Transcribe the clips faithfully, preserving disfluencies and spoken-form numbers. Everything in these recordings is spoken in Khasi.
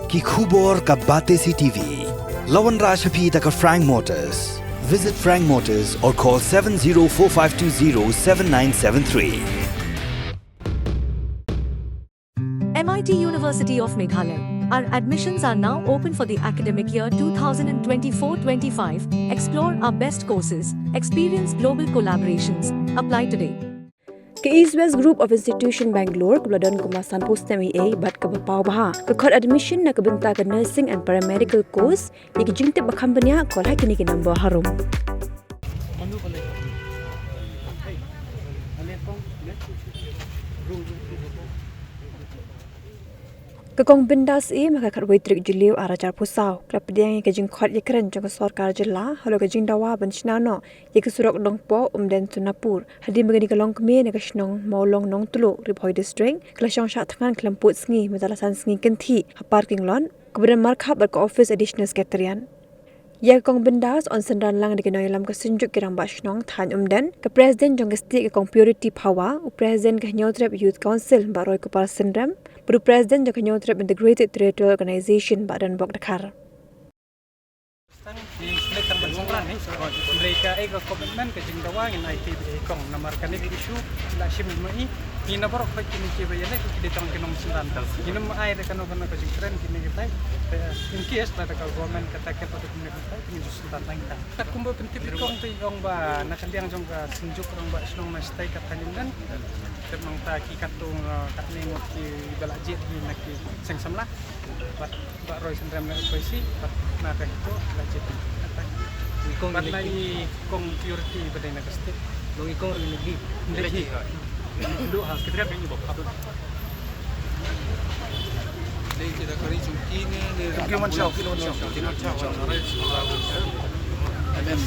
Ki khubor ka Batesi T V. La wanrah sha phi da ka Frank Motors. Visit Frank Motors or call seven zero four five two zero seven nine seven three. M I T University of Meghalaya. Our admissions are now open for the academic year two thousand twenty-four twenty-five. Explore our best courses, experience global collaborations. Apply today. Ka East West Group of Institution Bangalore, kaba la don kumba sanphew snem eiei bad kaba paw bha, ka khot admission na ka bynta ka nursing and paramedical course. Ïa ki jingtip ba kham bniah, call ha kine ki number harum. Ka Kong Bindas A, ha ka khatwei tarik Jylliew arhajar arphew saw, ka la pdiang ïa ka jingkhot ïakren jong ka sorkar jylla halor ka jingdawa ban shna noh ïa ka surok Nongpoh Umden Sonapur. Hadien ba kane ka longkmie na ka shnong Mawlong Nongtluh, Ri Bhoi District, ka la shong shah thngan khlem pud sngi mynta la san sngi kynthih ha parking lot kaba don markhap bad ka office Additional Secretariat. Ïa ka Kong Bindas yn synran lang da ki nongïalam ka Synjuk ki Rangbah Shnong thaiñ Umden, ka President jong ka State ka Kong Purity Phawa, u President ka Hynñiewtrep Youth Council Bah Roykupar Synrem, bad u President jong ka Hynñiewtrep Integrated Territorial Organization Bah Donbok Dkhar. Tang, ki select tang ban sengkran, eh. Hynrei ka, eh, ka commitment ka jingdawa ngin ai ki, eh, kong namar kane ka issue la shim ma i. Ngi na baroh ki ngi ki ba ïaleh ki dei tang ki nongsynran. Ngin ym ai da kano kano ka jingkren kine ki tai. Eh, in case lada ka government ka tackle pat kine ki tai, ngin ju synran lang kita. Kat kumba pyntip i kong te i ong ba na ka liang jong ka Synjuk Rangbah Shnong na shatai ka thaiñ Umden. Tep nangta ki katto, eh, katne ngut kiba la jied hi na ki seng samla. Bad Bah Roy Synrem na F Y C, bad na ka HITO la jied. Ngi kong bad na ngi kong Purity ba dei na ka state. Ngi kong ri ngi. Ngi. Ndu ha. Kita kan ngi bok. Dei kita kari chungki ne, ne. Chungki man chau, kilo man chau. Kilo man chau. Amen.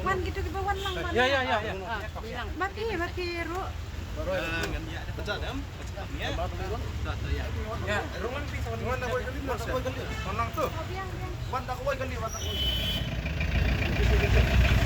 Wan gitu, kita wan lang, wan. Ya, ya, ya, ya. Ah, bilang. Mati, mati, Ru. Ya, Ru lang, please, wan. Wan lang tu. Wan lang tu.